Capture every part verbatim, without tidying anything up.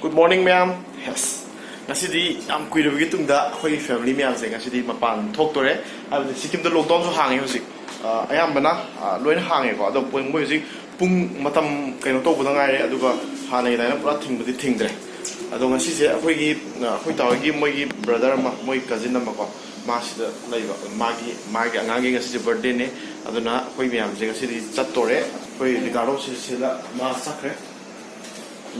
Good morning, ꯃꯌꯥꯝ꯫ Yes, ꯉꯁꯤꯗꯤ ꯌꯥꯝ ꯀꯨꯏꯔꯕꯒꯤ ꯇꯨꯡꯗ ꯑꯩꯈꯣꯏꯒꯤ family ꯃꯌꯥꯝꯁꯦ ꯉꯁꯤꯗꯤ ꯃꯄꯥꯟ ꯊꯣꯛꯇꯣꯔꯦ꯫ ꯍꯥꯏꯕꯗꯤ ꯁꯤꯛꯀꯤꯝꯗ lockdownꯁꯨ ꯍꯥꯡꯉꯦ ꯍꯧꯖꯤꯛ꯫ ꯑ, ꯑꯌꯥꯝꯕꯅ, ꯑ, ꯂꯣꯏꯅ ꯍꯥꯡꯉꯦꯀꯣ꯫ ꯑꯗꯣ ꯄꯨꯡ, ꯃꯣꯏ ꯍꯧꯖꯤꯛ ꯄꯨꯡ ꯃꯇꯝ ꯀꯩꯅꯣ ꯇꯧꯕꯗ ꯉꯥꯏꯔꯦ꯫ ꯑꯗꯨꯒ ꯍꯥꯟꯅꯒꯤ ꯑꯗꯨꯃꯥꯏꯅ ꯄꯨꯔꯥ ꯊꯤꯡꯕꯗꯤ ꯊꯤꯡꯗ꯭ꯔꯦ꯫ ꯑꯗꯣ ꯉꯁꯤꯁꯦ ꯑꯩꯈꯣꯏꯒꯤ, ꯑ, ꯑꯩꯈꯣꯏ ꯇꯥ ꯍꯣꯏꯒꯤ ꯃꯣꯏꯒꯤ brother ꯑꯃ, ꯃꯣꯏ cousin ꯑꯃꯀꯣ, ꯃꯥ ꯁꯤꯗ ꯂꯩꯕ꯫ ꯃꯥꯒꯤ, ꯃꯥꯒꯤ ꯑꯉꯥꯡꯒꯤ ꯉꯁꯤꯁꯦ birthdayꯅꯦ꯫ ꯑꯗꯨꯅ ꯑꯩꯈꯣꯏ ꯃꯌꯥꯝꯁꯦ ꯉꯁꯤꯗꯤ ꯆꯠꯇꯣꯔꯦ꯫ ꯑꯩꯈꯣꯏ ꯔꯤꯀꯥꯔꯗꯣ ꯁꯤ-, ꯁꯤꯗ ꯃꯥ ꯆꯠꯈ꯭ꯔꯦ꯫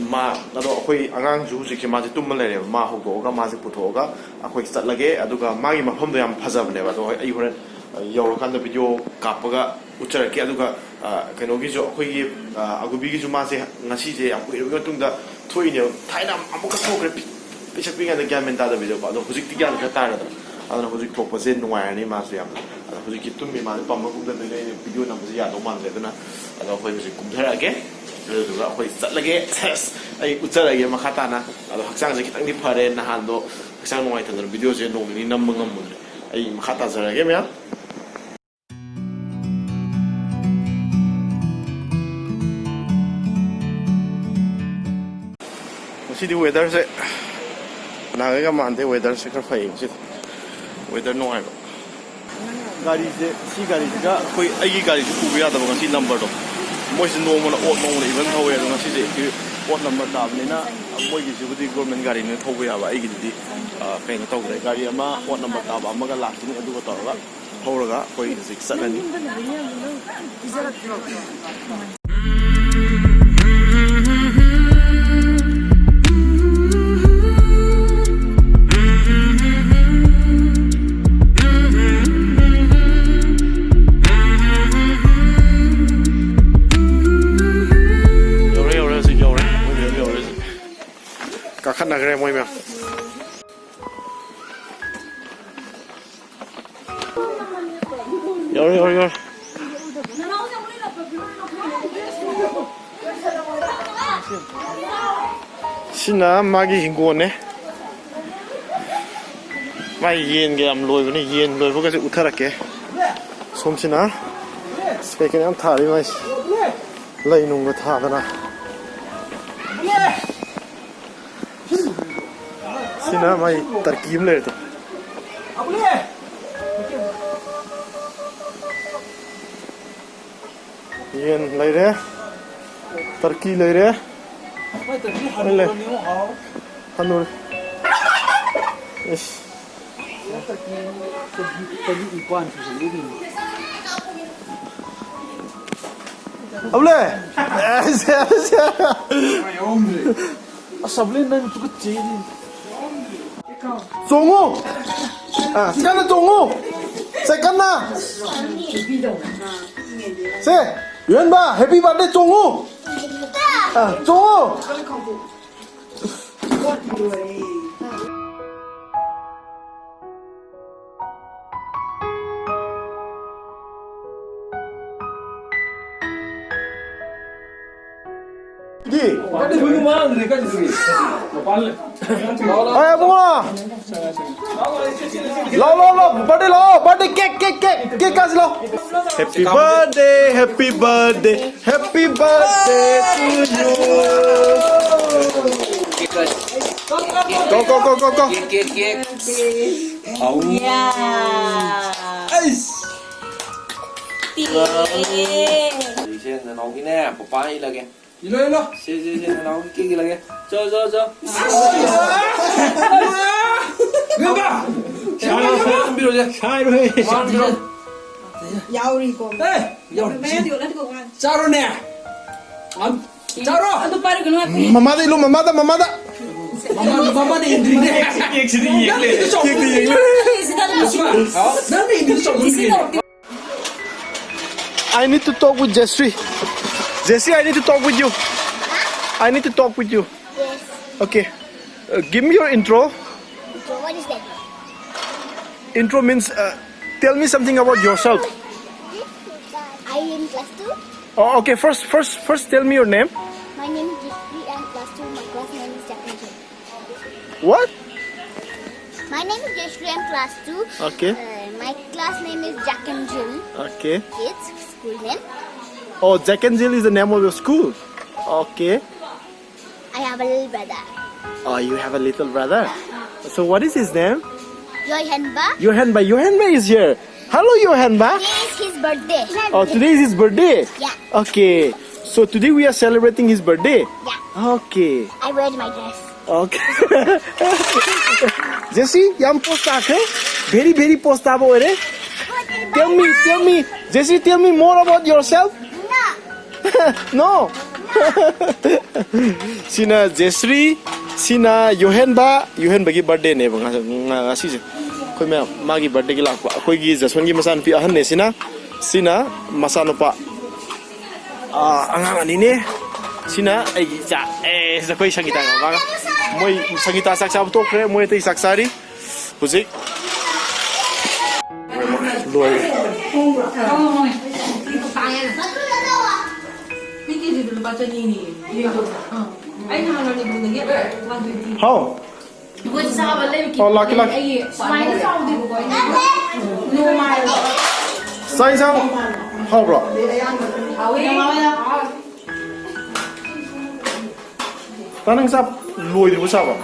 ꯃꯥ, ꯑꯗꯣ ꯑꯩꯈꯣꯏ ꯑꯉꯥꯡꯁꯨ ꯍꯧꯖꯤꯛꯁꯦ ꯃꯥꯁꯦ ꯇꯨꯝꯃ ꯂꯩꯔꯦꯕ꯫ ꯃꯥ ꯍꯧꯗꯣꯛꯑꯒ ꯃꯥꯁꯦ ꯄꯨꯊꯣꯛꯑꯒ ꯑꯩꯈꯣꯏ ꯆꯠꯂꯒꯦ꯫ ꯑꯗꯨꯒ ꯃꯥꯒꯤ ꯃꯐꯝꯗꯣ ꯌꯥꯝ ꯐꯖꯕꯅꯦꯕ꯫ ꯑꯗꯣ ꯑꯩ ꯍꯣꯔꯦꯟ, ꯑ, ꯌꯧꯔꯀꯥꯟꯗ video ꯀꯥꯞꯄꯒ ꯎꯠꯆꯔꯛꯀꯦ꯫ ꯑꯗꯨꯒ, ꯑ, ꯀꯩꯅꯣꯒꯤꯁꯨ, ꯑꯩꯈꯣꯏꯒꯤ, ꯑ, ꯑꯒꯨꯕꯤꯒꯤꯁꯨ ꯃꯥꯁꯦ ꯉꯁꯤꯁꯦ ꯌꯥꯝ ꯀꯨꯏꯔꯕꯒꯤ ꯃꯇꯨꯡꯗ ꯊꯣꯛꯏꯅꯦꯕ꯫ ꯊꯥꯏꯅ ꯑꯃꯨꯛꯀ ꯊꯣꯛꯈ꯭ꯔꯦ, ꯄꯤ-, ꯄꯤꯁꯛ ꯄꯤꯛꯏꯉꯩꯗ ꯒ꯭ꯌꯥꯟ ꯃꯦꯟ ꯇꯥꯗꯕꯤꯗꯀꯣ꯫ ꯑꯗꯣ ꯍꯧꯖꯤꯛꯇꯤ ꯒ꯭ꯌꯥꯟ ꯈꯔ ꯇꯥꯔꯦꯗꯅ꯫ ꯑꯗꯨꯅ ꯍꯧꯖꯤꯛ ꯊꯣꯛꯄꯁꯦ ꯅꯨꯡꯉꯥꯏꯔꯅꯤ ꯃꯥꯁꯨ ꯌꯥꯝꯅ꯫ ꯑꯗꯣ ꯍꯧꯖꯤꯛꯇꯤ ꯇꯨꯝꯃꯤ, ꯃꯥꯁꯦ ꯄꯝꯕ ꯀꯨꯝꯊꯗꯣꯏꯅꯦ꯫ ꯑꯩꯅ video ꯅꯝꯕꯁꯦ ꯌꯥꯗꯧ ꯃꯥꯟꯗ꯭ꯔꯦ꯫ ꯑꯗꯨꯅ, ꯑꯗꯣ ꯑꯩꯈꯣꯏ ꯍꯧꯖꯤꯛ ꯀꯨꯝꯊꯔꯛꯑꯒꯦ꯫ ꯑꯗꯨꯗꯨꯒ ꯑꯩꯈꯣꯏ ꯆꯠꯂꯒꯦ꯫ ꯁꯦꯁ! ꯑꯩ ꯎꯠꯆꯔꯒꯦ ꯃꯈꯥ ꯇꯥꯅ꯫ ꯑꯗꯣ ꯍꯛꯆꯥꯡꯁꯦ ꯈꯤꯇꯪꯗꯤ ꯐꯔꯦ꯫ ꯅꯍꯥꯟꯗꯣ ꯍꯛꯆꯥꯡ ꯅꯨꯡꯉꯥꯏꯇꯗꯅ videoꯁꯦ ꯅꯣꯡ ꯅꯤꯅꯤ ꯅꯝꯕ ꯉꯝꯃꯨꯗ꯭ꯔꯦ꯫ ꯑꯩ ꯃꯈꯥ ꯇꯥꯖꯔꯒꯦ, ꯃꯌꯥꯝ꯫ ꯉꯁꯤꯗꯤ weatherꯁꯦ ꯅꯍꯥꯟꯈꯩꯒ ꯃꯥꯟꯗꯦ꯫ Weatherꯁꯦ ꯈꯔ ꯐꯩ ꯉꯁꯤꯗꯤ꯫ Weather ꯅꯨꯡꯉꯥꯏꯕ꯫ ꯒꯥꯔꯤꯁꯦ, ꯁꯤ ꯒꯥꯔꯤꯁꯤꯒ ꯑꯩꯈꯣꯏ, ꯑꯩꯒꯤ ꯒꯥꯔꯤꯁꯦ ꯄꯨꯕ ꯌꯥꯗꯕ ꯉꯁꯤ numberꯗꯣ꯫ ꯃꯣꯏꯁꯦ ꯅꯣꯡꯃꯅ odd, ꯅꯣꯡꯃꯅ even ꯊꯧꯋꯦ꯫ ꯑꯗꯣ ꯉꯁꯤꯁꯦ odd number ꯇꯥꯕꯅꯤꯅ ꯃꯣꯏꯒꯤꯁꯤꯕꯨꯗꯤ government ꯒꯥꯔꯤꯅꯤꯅ ꯊꯧꯕ ꯌꯥꯕ꯫ ꯑꯩꯒꯤꯗꯨꯗꯤ, ꯑ, ꯀꯩꯅꯣ ꯇꯧꯗ꯭ꯔꯦ꯫ ꯒꯥꯔꯤ ꯑꯃ odd number ꯇꯥꯕ ꯑꯃꯒ ꯂꯥꯛꯈꯤꯅꯤ꯫ ꯑꯗꯨꯒ ꯇꯧꯔꯒ ꯊꯧꯔꯒ ꯑꯩꯈꯣꯏ ꯍꯧꯖꯤꯛ ꯆꯠꯂꯅꯤ꯫ ꯌꯧꯔꯦ, ꯌꯧꯔꯦ, ꯍꯧꯖꯤꯛ ꯌꯧꯔꯦ꯫ ꯃꯣꯏ ꯃꯌꯥꯝ ꯌꯧꯔꯦ ꯍꯧꯖꯤꯛ꯫ ꯀꯥꯈꯠꯅꯈ꯭ꯔꯦ ꯃꯣꯏ ꯃꯌꯥꯝ꯫ ꯌꯧꯔꯦ, ꯌꯧꯔꯦ, ꯌꯧꯔꯦ꯫ ꯁꯤꯅ ꯃꯥꯒꯤ ꯍꯤꯡꯒꯣꯜꯅꯦ꯫ ꯃꯥꯒꯤ ꯌꯦꯟꯒ ꯌꯥꯝ ꯂꯣꯏꯕꯅꯦ꯫ ꯌꯦꯟ ꯂꯣꯏꯕꯒꯁꯦ ꯎꯠꯊꯔꯛꯀꯦ꯫ ꯁꯣꯝꯁꯤꯅ ꯑꯁ ꯀꯩ ꯀꯩꯅꯣ ꯌꯥꯝ ꯊꯥꯔꯤ ꯃꯥꯏꯁꯦ꯫ ꯂꯩ ꯅꯨꯡꯒ ꯊꯥꯗꯅ꯫ ꯁꯤꯅ ꯃꯥꯏ ꯇꯔꯀꯤ ꯑꯃ ꯂꯩꯔꯦ꯫ ꯌꯦꯟ ꯂꯩꯔꯦ, ꯇꯔꯀꯤ ꯂꯩꯔꯦ꯫ ꯂꯣꯏ ꯂꯩ꯫ ꯍꯟꯅꯨꯔꯦ꯫ ꯏꯁ꯫ ꯑꯕꯨꯂꯦ! ꯑꯁ, ꯑꯕꯨꯂꯦ, ꯅꯪ ꯇꯨꯀꯠꯆꯩꯅꯦ꯫ ꯆꯣꯡꯉꯨ! ꯑ, ꯀꯟꯅ ꯆꯣꯡꯉꯨ! ꯁꯦ, ꯀꯟꯅ! ꯁꯦ, ꯌꯣꯟꯕ, happy birthday ꯆꯣꯡꯉꯨ! ꯑ, ꯆꯣꯡꯉꯨ! ꯗꯤ꯫ ꯀꯔꯤ ꯍꯨꯏꯅꯣ ꯃꯥꯡꯈ꯭ꯔꯦ ꯀꯔꯤꯗꯨꯒꯤ? ꯃꯄꯥꯟ ꯂꯩ꯫ ꯍꯣꯏ, ꯑꯕꯨꯡꯉꯣ꯫ ꯂꯥꯎ, ꯂꯥꯎ, ꯂꯥꯎ꯫ Birthday ꯂꯥꯎ꯫ Birthday cake, cake, cake, cake ꯀꯥꯁꯤ ꯂꯥꯎ꯫ Happy birthday, happy birthday, happy birthday to you. Go, go, go, go, go. Cake, cake, cake. ꯑꯧ꯫ ꯌꯥ꯫ ꯑꯩꯁ꯫ ꯇꯤꯌꯦ꯫ ꯁꯤꯁꯦ ꯅꯅꯥꯎꯒꯤꯅꯦ, ꯄꯄꯥ ꯏꯜꯂꯒꯦ꯫ ꯏꯜꯂꯣ, ꯏꯜꯂꯣ꯫ ꯁꯦ, ꯁꯦ, ꯁꯦ, ꯅꯅꯥꯎꯒꯤ ꯀꯦꯛ ꯏꯜꯂꯒꯦ꯫ ꯆꯣ, ꯆꯣ, ꯆꯣ꯫ ꯏꯕꯦꯝꯃ! ꯁꯥꯏꯔꯣ, ꯁꯥꯏꯔꯣ꯫ ꯊꯝꯕꯤꯔꯣꯁꯦ꯫ ꯁꯥꯏꯔꯣꯍꯦ꯫ ꯊꯝꯕꯤꯔꯣ꯫ ꯌꯥꯎꯔꯤꯀꯣ꯫ ꯑꯦ, ꯌꯥꯎꯔꯤ꯫ ꯃꯌꯥꯗꯤ ꯌꯣꯜꯂꯗꯤ ꯀꯣ ꯉꯥꯏ꯫ ꯆꯥꯔꯣꯅꯦ꯫ ꯑꯝ, ꯆꯥꯔꯣ꯫ ꯑꯗꯨ ꯄꯥꯏꯔꯒꯅꯨ ꯍꯥꯏꯕꯅꯦ꯫ ꯃꯃꯥꯗ ꯏꯜꯂꯨ, ꯃꯃꯥꯗ, ꯃꯃꯥꯗ꯫ ꯃꯃꯥ-, ꯃꯃꯥꯗ ꯏꯟꯗ꯭ꯔꯤꯅꯦ꯫ ꯀꯦꯛꯁꯤꯗꯤ ꯌꯦꯡꯂꯦ꯫ ꯅꯪꯅ ꯏꯟꯗ꯭ꯔꯤꯁꯦ ꯆꯥꯎꯃꯟꯈ꯭ꯔꯦ꯫ ꯀꯦꯛꯇꯤ ꯌꯦꯡꯂꯦ꯫ ꯁꯤꯗ ꯑꯗꯨꯝ ꯁꯤꯗ꯫ ꯅꯪꯅ ꯏꯟꯗ꯭ꯔꯤꯁꯦ ꯆꯥꯎꯃꯟꯈ꯭ꯔꯦ꯫ I need to talk with Jayashree. Jayashree, I need to talk with you. I need to talk with you. Yes. Okay. Uh, give me your intro. So what is that? Intro means, uh, tell me something about yourself. I am class two. Oh, okay. First, first, first, tell me your name. My name is Jayashree and class two. My class name is Jack and Jill. What? My name is Jayashree. I'm class two. Okay. Uh, my class name is Jack and Jill. Okay. It's school name. Oh, Jack and Jill is the name of your school. Okay. I have a little brother. Oh, you have a little brother? So what is his name? Yohenba. Yohenba. Yohenba is here. Hello, Yohenba. Today is his birthday. Oh, today is his birthday. Yeah. Okay. So today we are celebrating his birthday. Yeah. Okay. I wear my dress. Okay. Jesse, ꯌꯥꯝ post ꯇꯥꯈ꯭ꯔꯦ. Very very post ꯇꯥꯕ ꯑꯣꯏꯔꯦ. Tell me, tell me, Jesse, tell me more about yourself. No. No. ꯁꯤꯅ ꯖꯦꯁ꯭ꯔꯤ, ꯁꯤꯅ ꯌꯣꯍꯦꯟꯕ, ꯌꯣꯍꯦꯟꯕꯒꯤ birthdayꯅꯦꯕ ꯉ- ꯉ- ꯉꯁꯤꯁꯦ꯫ ꯑꯩꯈꯣꯏ ꯃꯌꯥꯝ ꯃꯥꯒꯤ birthdayꯒꯤ ꯂꯥꯛꯄ꯫ ꯑꯩꯈꯣꯏꯒꯤ ꯖꯁꯋꯟꯒꯤ ꯃꯆꯥꯅꯨꯄꯤ ꯑꯍꯟꯅꯦ ꯁꯤꯅ, ꯁꯤꯅ ꯃꯆꯥꯅꯨꯄꯥ꯫ ꯑꯥ, ꯑꯉꯥꯡ ꯑꯅꯤꯅꯦ꯫ ꯁꯤꯅ ꯑꯩꯒꯤ ꯏꯆꯥ꯫ ꯑꯦ, ꯑꯩꯈꯣꯏ ꯁꯪꯒꯤꯇꯥꯒ ꯃꯥꯒ꯫ ꯃꯣꯏ ꯁꯪꯒꯤꯇꯥ ꯆꯥꯛ ꯆꯥꯕ ꯇꯣꯛꯈ꯭ꯔꯦ꯫ ꯃꯣꯏ ꯑꯇꯩ ꯆꯥꯛ ꯆꯥꯔꯤ꯫ ꯍꯧꯖꯤꯛ ꯂꯣꯏꯔꯦ꯫ ꯃꯤ ꯀꯦꯖꯤꯗ ꯂꯨꯄꯥ ꯆꯅꯤꯅꯦ꯫ ꯑꯩ ꯅꯍꯥꯟ ꯃꯅꯤꯄꯨꯔꯗꯒꯤ ꯋꯥꯟ ꯇ꯭ꯋꯦꯟꯇꯤ꯫ ꯍꯥꯎ꯫ ꯑꯩꯈꯣꯏ ꯆꯥꯕ ꯂꯩꯕ ꯑꯣ, ꯂꯥꯛꯀꯦ, ꯂꯥꯛꯀꯦ꯫ ꯑꯩꯒꯤ ꯁꯨꯃꯥꯏꯅ ꯆꯥꯎꯗꯦꯕꯀꯣ ꯑꯩꯅ ꯅꯣꯡꯃꯥꯏ ꯆꯥꯛ ꯏꯟꯁꯥꯡ ꯍꯥꯎꯕ꯭ꯔꯣ? ꯍꯥꯎꯋꯦ꯫ ꯇꯥ, ꯅꯪ ꯆꯥꯛ ꯂꯣꯏꯗ꯭ꯔꯤꯕꯣ ꯆꯥꯕ?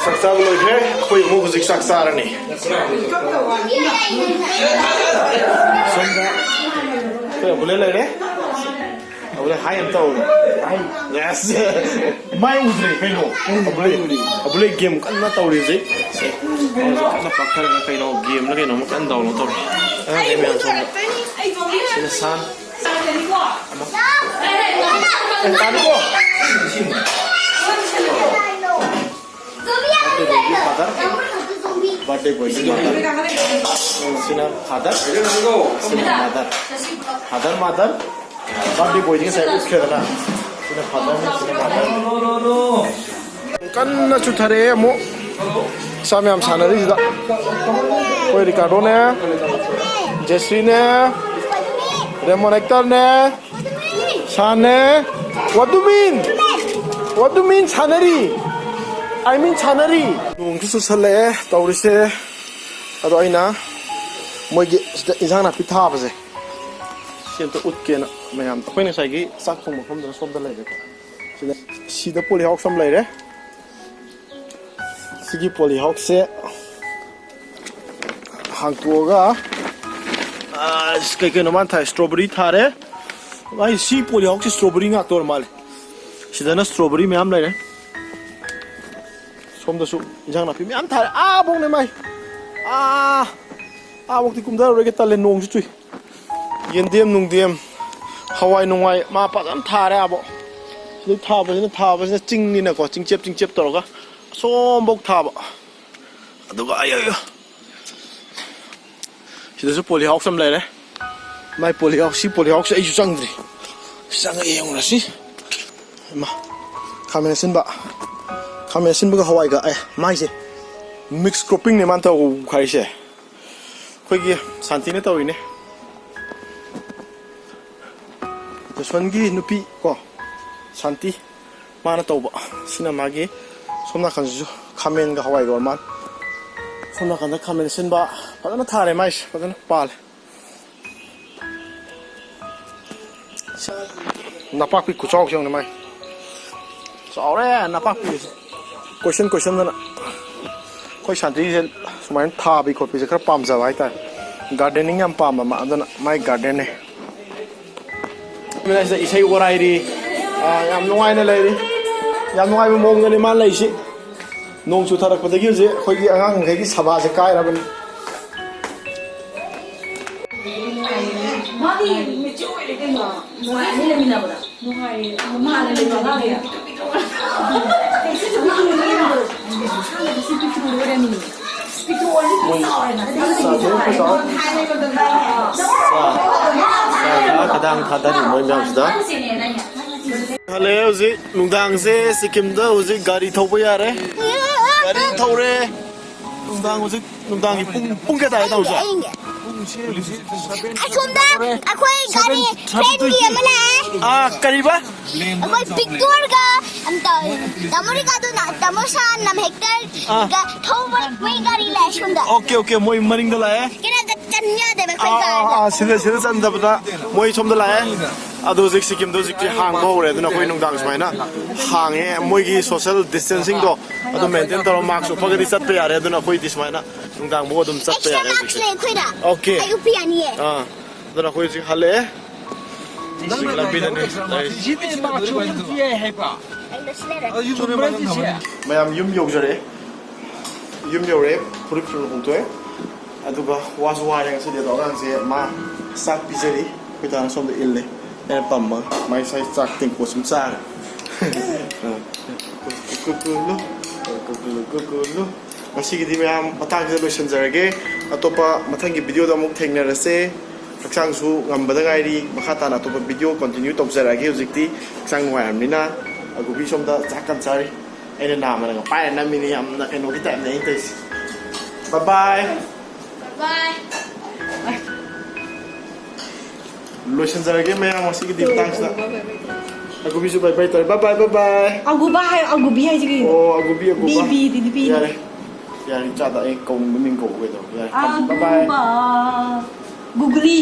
ꯆꯥꯛ ꯆꯥꯕ ꯂꯣꯏꯈ꯭ꯔꯦ꯫ ꯑꯩꯈꯣꯏ ꯑꯃꯨꯛ ꯍꯧꯖꯤꯛ ꯆꯥꯛ ꯆꯥꯔꯅꯤ꯫ ꯁꯣꯝꯗ ꯑꯩꯈꯣꯏ ꯑꯕꯨꯂꯦ ꯂꯩꯔꯦ꯫ ꯑꯕꯨꯂꯦ, hi ꯑꯝꯇ ꯇꯧꯔꯣ꯫ Yes꯫ ꯃꯥꯏ ꯎꯗ꯭ꯔꯦ ꯀꯩꯅꯣ꯫ ꯑꯕꯨꯂꯦ, ꯑꯕꯨꯂꯦ game ꯀꯟꯅ ꯇꯧꯔꯤ ꯍꯧꯖꯤꯛ꯫ ꯀꯟꯅ ꯄꯥꯛꯊꯔꯒ ꯀꯩꯅꯣ gameꯂ ꯀꯩꯅꯣꯝꯃ ꯀꯟꯅ download ꯇꯧꯔꯤ꯫ ꯑꯉꯥꯡꯈꯩ ꯃꯌꯥꯝ ꯁꯣꯝꯗ꯫ ꯁꯤꯅ ꯁꯥꯟ꯫ ꯑꯦ, ꯇꯥꯅꯤꯀꯣ꯫ Birthday boyꯒꯤ father꯫ Birthday boyꯒꯤ mother꯫ ꯁꯤꯅ father꯫ ꯁꯤꯅ mother꯫ Father, mother꯫ Birthday boyꯗꯤ ꯉꯁꯥꯏ ꯎꯠꯈ꯭ꯔꯦꯗꯅ꯫ ꯁꯤꯅ fatherꯅꯤ, ꯁꯤꯅ mother꯫ ꯀꯟꯅ ꯆꯨꯊꯔꯛꯑꯦ ꯑꯃꯨꯛ꯫ ꯏꯆꯥ ꯃꯌꯥꯝ ꯁꯥꯟꯅꯔꯤꯁꯤꯗ꯫ ꯑꯩꯈꯣꯏ ꯔꯤꯀꯥꯔꯗꯣꯅꯦ, ꯖꯦꯁ꯭ꯔꯤꯅꯦ, ꯔꯦꯃꯣꯟ ꯑꯦꯛꯇꯔꯅꯦ, ꯁꯥꯟꯅꯦ꯫ What do you mean? What do you mean ꯁꯥꯟꯅꯔꯤ? I mean ꯁꯥꯟꯅꯔꯤ꯫ ꯅꯣꯡꯁꯨ ꯆꯨꯁꯜꯂꯛꯑꯦ ꯇꯧꯔꯤꯁꯦ꯫ ꯑꯗꯣ ꯑꯩꯅ ꯃꯣꯏꯒꯤ ꯁꯤꯗ ꯏꯟꯁꯥꯡ ꯅꯥꯄꯤ ꯊꯥꯕꯁꯦ ꯁꯤ ꯑꯝꯇ ꯎꯠꯀꯦꯅ ꯃꯌꯥꯝ꯫ ꯑꯩꯈꯣꯏ ꯉꯁꯥꯏꯒꯤ ꯆꯥꯛ ꯊꯣꯡꯕ ꯃꯐꯝꯗꯨꯅ ꯁꯣꯝꯗ ꯂꯩꯔꯦꯀꯣ꯫ ꯁꯤꯗ, ꯁꯤꯗ polyhouse ꯑꯃ ꯂꯩꯔꯦ꯫ ꯁꯤꯒꯤ polyhouseꯁꯦ ꯍꯥꯡꯇꯣꯛꯑꯒ, ꯑꯁ, ꯀꯩ ꯀꯩꯅꯣ ꯃꯥꯅ ꯊꯥꯏ? Strawberry ꯊꯥꯔꯦ꯫ ꯑꯩ ꯁꯤ polyhouseꯁꯦ strawberry ꯉꯥꯛꯇ ꯑꯣꯏꯔ ꯃꯥꯜꯂꯦ꯫ ꯁꯤꯗꯅ strawberry ꯃꯌꯥꯝ ꯂꯩꯔꯦ꯫ ꯁꯣꯝꯗꯁꯨ ꯏꯟꯖꯥꯡ ꯅꯥꯄꯤ ꯃꯌꯥꯝ ꯊꯥꯔꯦ꯫ ꯑꯥ ꯐꯥꯎꯅꯦ ꯃꯥꯏ꯫ ꯑꯥ, ꯑꯥ ꯐꯥꯎꯗꯤ ꯀꯨꯝꯊꯔꯨꯔꯒꯦ, ꯇꯜꯂꯦ, ꯅꯣꯡꯁꯨ ꯆꯨꯏ꯫ ꯌꯦꯟꯗꯦꯝ ꯅꯨꯡꯗꯦꯝ, ꯍꯋꯥꯏ ꯅꯨꯡꯋꯥꯏ ꯃꯥ ꯐꯖꯅ ꯊꯥꯔꯦ ꯑꯥꯕꯣ꯫ ꯁꯤꯗꯩ ꯊꯥꯕꯁꯤꯅ, ꯊꯥꯕꯁꯤꯅ ꯆꯤꯡꯅꯤꯅꯀꯣ, ꯆꯤꯡꯆꯦꯞ ꯆꯤꯡꯆꯦꯞ ꯇꯧꯔꯒ ꯑꯁꯣꯝꯐꯧ ꯊꯥꯕ꯫ ꯑꯗꯨꯒ ꯑꯩ, ꯑꯩ, ꯁꯤꯗꯁꯨ polyhouse ꯑꯃ ꯂꯩꯔꯦ꯫ ꯃꯥꯏ polyhouse, ꯁꯤ polyhouseꯁꯦ ꯑꯩꯁꯨ ꯆꯪꯗ꯭ꯔꯤ꯫ ꯆꯪꯉꯒ ꯌꯦꯡꯉꯨꯔꯁꯤ꯫ ꯏꯃꯥ, ꯈꯥꯃꯦꯟ ꯑꯁꯤꯟꯕ, ꯈꯥꯃꯦꯟ ꯑꯁꯤꯟꯕꯒ ꯍꯋꯥꯏꯒ꯫ ꯑꯦ, ꯃꯥꯏꯁꯦ mix croppingꯅꯦ ꯃꯥꯅ ꯇꯧꯈꯥꯏꯔꯤꯁꯦ꯫ ꯑꯩꯈꯣꯏꯒꯤ ꯁꯥꯟꯇꯤꯅ ꯇꯧꯔꯤꯅꯦ꯫ ꯖꯣꯁꯟꯒꯤ ꯅꯨꯄꯤ ꯀꯣ, ꯁꯥꯟꯇꯤ, ꯃꯥꯅ ꯇꯧꯕ꯫ ꯁꯤꯅ ꯃꯥꯒꯤ, ꯁꯣꯝ ꯅꯥꯀꯟꯁꯤꯁꯨ ꯈꯥꯃꯦꯟꯒ ꯍꯋꯥꯏꯒ ꯑꯣꯏꯔ ꯃꯥꯜꯂꯦ꯫ ꯁꯣꯝ ꯅꯥꯀꯟꯗ ꯈꯥꯃꯦꯟ ꯑꯁꯤꯟꯕ ꯐꯖꯅ ꯊꯥꯔꯦ ꯃꯥꯏꯁꯦ, ꯐꯖꯅ ꯄꯥꯜꯂꯦ꯫ ꯅꯄꯥꯛꯄꯤ ꯈꯨꯆꯥꯎꯁꯦ ꯌꯦꯡꯉꯨꯅꯦ ꯃꯥꯏ꯫ ꯆꯥꯎꯔꯦ ꯅꯄꯥꯛꯄꯤꯁꯦ꯫ ꯀꯣꯏꯁꯟ ꯀꯣꯏꯁꯟꯗꯅ꯫ ꯑꯩꯈꯣꯏ ꯁꯥꯟꯇꯤꯁꯦ ꯁꯨꯃꯥꯏꯅ ꯊꯥꯕꯤ ꯈꯣꯠꯄꯤꯁꯦ ꯈꯔ ꯄꯥꯝꯖꯕ ꯍꯥꯏꯇꯥꯔꯦ꯫ Gardening ꯌꯥꯝ ꯄꯥꯝꯕ ꯑꯃ, ꯑꯗꯨꯅ ꯃꯥꯏ gardenꯅꯦ꯫ ꯁꯤꯗ ꯏꯁꯩ ꯋꯥꯔꯥꯏꯔꯤ꯫ ꯑꯥ, ꯌꯥꯝ ꯅꯨꯡꯉꯥꯏꯅ ꯂꯩꯔꯤ꯫ ꯌꯥꯝ ꯅꯨꯡꯉꯥꯏꯕ ꯃꯑꯣꯡꯗꯅꯤ ꯃꯥ ꯂꯩꯁꯤ꯫ ꯅꯣꯡ ꯆꯨꯊꯔꯛꯄꯗꯒꯤ ꯍꯧꯖꯤꯛ ꯑꯩꯈꯣꯏꯒꯤ ꯑꯉꯥꯡꯈꯩꯒꯤ ꯁꯚꯥꯁꯦ ꯀꯥꯏꯔꯕꯅꯤ꯫ ꯃꯥꯗꯤ mature ꯑꯣꯏꯔꯦ ꯀꯩꯅꯣ꯫ ꯅꯨꯡꯉꯥꯏ, ꯑꯅꯤ ꯂꯩꯃꯤꯟꯅꯕꯗ꯫ ꯅꯨꯡꯉꯥꯏꯌꯦ꯫ ꯃꯥꯅ ꯂꯩꯕ ꯑꯉꯥꯡꯅꯦ꯫ ꯄꯤꯛꯇ꯭ꯔꯨ ꯄꯤꯛꯇ꯭ꯔꯨ ꯑꯉꯥꯡ꯫ ꯁꯤ ꯄꯤꯛꯇ꯭ꯔꯨ ꯑꯣꯏꯔꯝꯃꯤꯅꯦ꯫ ꯄꯤꯛꯇ꯭ꯔꯨ ꯑꯣꯏꯔꯗꯤ ꯆꯥꯎꯔꯦꯅ꯫ ꯆꯥ ꯊꯛꯑ ꯈꯗꯥꯡ ꯊꯥꯗꯔꯤ ꯃꯣꯏ ꯃꯌꯥꯝꯁꯤꯗ꯫ ꯍꯜꯂꯛꯑꯦ ꯍꯧꯖꯤꯛ ꯅꯨꯡꯗꯥꯡꯁꯦ ꯁꯤꯀꯤꯝꯗ ꯍꯧꯖꯤꯛ ꯒꯥꯔꯤ ꯊꯧꯕ ꯌꯥꯔꯦ꯫ ꯒꯥꯔꯤ ꯊꯧꯔꯦ꯫ ꯅꯨꯡꯗꯥꯡ ꯍꯧꯖꯤꯛ ꯅꯨꯡꯗꯥꯡꯒꯤ ꯄꯨꯡ, ꯄꯨꯡ ꯀꯌꯥ ꯇꯥꯔꯦ ꯇꯧꯁꯦ? ꯑꯁꯣꯝꯗ ꯑꯩꯈꯣꯏ ꯒꯥꯔꯤ friendꯒꯤ ꯑꯃ ꯂꯥꯛꯑꯦ꯫ ꯑꯥ, ꯀꯔꯤꯕ? ꯑꯩꯈꯣꯏ ꯕꯤꯛꯇꯣꯔꯒ ꯑꯝ ꯇꯧꯋꯦ꯫ ꯇꯥꯃꯣ ꯔꯤꯀꯥꯗꯨꯅ, ꯇꯥꯃꯣ ꯁꯥꯟꯅꯝ ꯍꯦꯛꯇꯔꯒ ꯑꯥ꯫ ꯊꯧꯕ ꯃꯣꯏ ꯒꯥꯔꯤ ꯂꯥꯛꯑꯦ ꯁꯣꯝꯗ꯫ Okay, okay, ꯃꯣꯏ ꯃꯅꯤꯡꯗ ꯂꯥꯛꯑꯦ꯫ ꯀꯩꯅꯣꯗ ꯆꯟ ꯌꯥꯗꯦꯕ ꯑꯩꯈꯣꯏ ꯑꯥ, ꯑꯥ, ꯒꯥꯔꯤꯗ꯫ ꯑꯥ, ꯁꯤꯗ, ꯁꯤꯗ ꯆꯟꯗꯕꯗ ꯃꯣꯏ ꯁꯣꯝꯗ ꯂꯥꯛꯑꯦ꯫ ꯑꯗꯣ ꯍꯧꯖꯤꯛ ꯁꯤꯀꯤꯝꯗ ꯍꯧꯖꯤꯛꯇꯤ ꯍꯥꯡꯕ ꯍꯧꯔꯦ꯫ ꯑꯗꯨꯅ ꯑꯩꯈꯣꯏ ꯅꯨꯡꯗꯥꯡ ꯁꯨꯃꯥꯏꯅ ꯍꯥꯡꯉꯦ꯫ ꯃꯣꯏꯒꯤ social distancing ꯗꯣ ꯑꯗꯨ maintain ꯇꯧꯔꯒ mask ꯎꯞꯄꯒꯗꯤ ꯆꯠꯄ ꯌꯥꯔꯦ꯫ ꯑꯗꯨꯅ ꯑꯩꯈꯣꯏꯗꯤ ꯁꯨꯃꯥꯏꯅ ꯅꯨꯡꯗꯥꯡꯐꯥꯎ ꯑꯗꯨꯝ ꯆꯠꯄ ꯌꯥꯔꯦ ꯍꯧꯖꯤꯛꯇꯤ꯫ ꯑꯣꯀꯦ꯫ ꯑꯩ ꯎꯞꯄ ꯌꯥꯅꯤꯌꯦ꯫ ꯑꯥ, ꯑꯗꯨꯅ ꯑꯩꯈꯣꯏ ꯍꯧꯖꯤꯛ ꯍꯜꯂꯛꯑꯦ꯫ ꯍꯧꯖꯤꯛ ꯂꯝꯕꯤꯗꯅꯤ ꯂꯩꯔꯤꯁꯦ꯫ ꯑꯩ ꯂꯣꯏꯁꯤꯜꯂꯦ꯫ ꯃꯌꯥꯝ ꯌꯨꯝ ꯌꯧꯖꯔꯦ꯫ ꯌꯨꯝ ꯌꯧꯔꯦ꯫ ꯐꯨꯔꯤꯠ ꯐꯤꯔꯣꯜ ꯍꯣꯡꯗꯣꯛꯑꯦ꯫ ꯑꯗꯨꯒ ꯋꯥꯁꯨ ꯋꯥꯔꯦ ꯉꯁꯤꯗꯤ꯫ ꯑꯗꯣ ꯑꯉꯥꯡꯁꯦ ꯃꯥ ꯆꯥꯛ ꯄꯤꯖꯔꯤ꯫ ꯑꯩꯈꯣꯏ ꯗꯥꯅ ꯁꯣꯝꯗ ꯏꯜꯂꯦ꯫ ꯑꯩꯅ ꯄꯝꯃꯒ ꯃꯥꯏ ꯉꯁꯥꯏ ꯆꯥꯛ ꯇꯦꯡꯀꯣꯠ ꯁꯨꯝ ꯆꯥꯈ꯭ꯔꯦ꯫ ꯀꯨꯀꯨꯂꯨ, ꯀꯨꯀꯨꯂꯨ, ꯀꯨꯀꯨꯂꯨ꯫ ꯉꯁꯤꯒꯤꯗꯤ ꯃꯌꯥꯝ ꯃꯇꯥꯡꯁꯤꯗ ꯂꯣꯏꯁꯤꯟꯖꯔꯒꯦ꯫ ꯑꯇꯣꯞꯄ ꯃꯊꯪꯒꯤ video ꯗ ꯑꯃꯨꯛ ꯊꯦꯡꯅꯔꯁꯦ꯫ ꯍꯛꯆꯥꯡꯁꯨ ꯉꯝꯕꯗ ꯉꯥꯏꯔꯤ꯫ ꯃꯈꯥ ꯇꯥꯅ ꯑꯇꯣꯞꯄ video continue ꯇꯧꯖꯔꯛꯑꯒꯦ꯫ ꯍꯧꯖꯤꯛꯇꯤ ꯍꯛꯆꯥꯡ ꯅꯨꯡꯉꯥꯏꯔꯕꯅꯤꯅ꯫ ꯑꯒꯨꯕꯤ ꯁꯣꯝꯗ ꯆꯥꯛ ꯀꯟꯅ ꯆꯥꯔꯤ꯫ ꯑꯩꯅ ꯅꯥꯝꯃꯅꯒ ꯄꯥꯏꯔ ꯅꯝꯃꯤꯅꯦ꯫ ꯌꯥꯝꯅ ꯀꯩꯅꯣꯒꯤ type ꯅꯦ ꯑꯩꯅ ꯇꯧꯔꯤꯁꯦ꯫ Bye bye꯫ Bye bye꯫ ꯂꯣꯏꯁꯤꯟꯖꯔꯒꯦ ꯃꯌꯥꯝ ꯉꯁꯤꯒꯤꯗꯤ ꯃꯇꯥꯡꯁꯤꯗ꯫ ꯑꯒꯨꯕꯤꯁꯨ bye bye ꯇꯧꯔꯦ꯫ Bye bye, bye bye꯫ ꯑꯒꯨꯕꯥ ꯍꯥꯏ, ꯑꯒꯨꯕꯤ ꯍꯥꯏꯁꯦ ꯀꯩꯅꯣ? ꯑꯣ, ꯑꯒꯨꯕꯤ, ꯑꯒꯨꯕꯥ꯫ ꯕꯤ, ꯕꯤꯗꯤ ꯅꯨꯄꯤꯅꯤ꯫ ꯌꯥꯔꯦ꯫ ꯌꯥꯔꯦ, ꯏꯆꯥꯗ ꯑꯩ ꯀꯧꯅꯤꯡꯕ ꯃꯤꯡ ꯀꯧꯕ ꯀꯩꯗꯧꯔꯒꯦ? ꯌꯥꯔꯦ, ꯊꯝꯃꯦ꯫ Bye bye꯫ ꯑꯒꯨꯕꯥ꯫ ꯒꯨꯒꯂꯤ꯫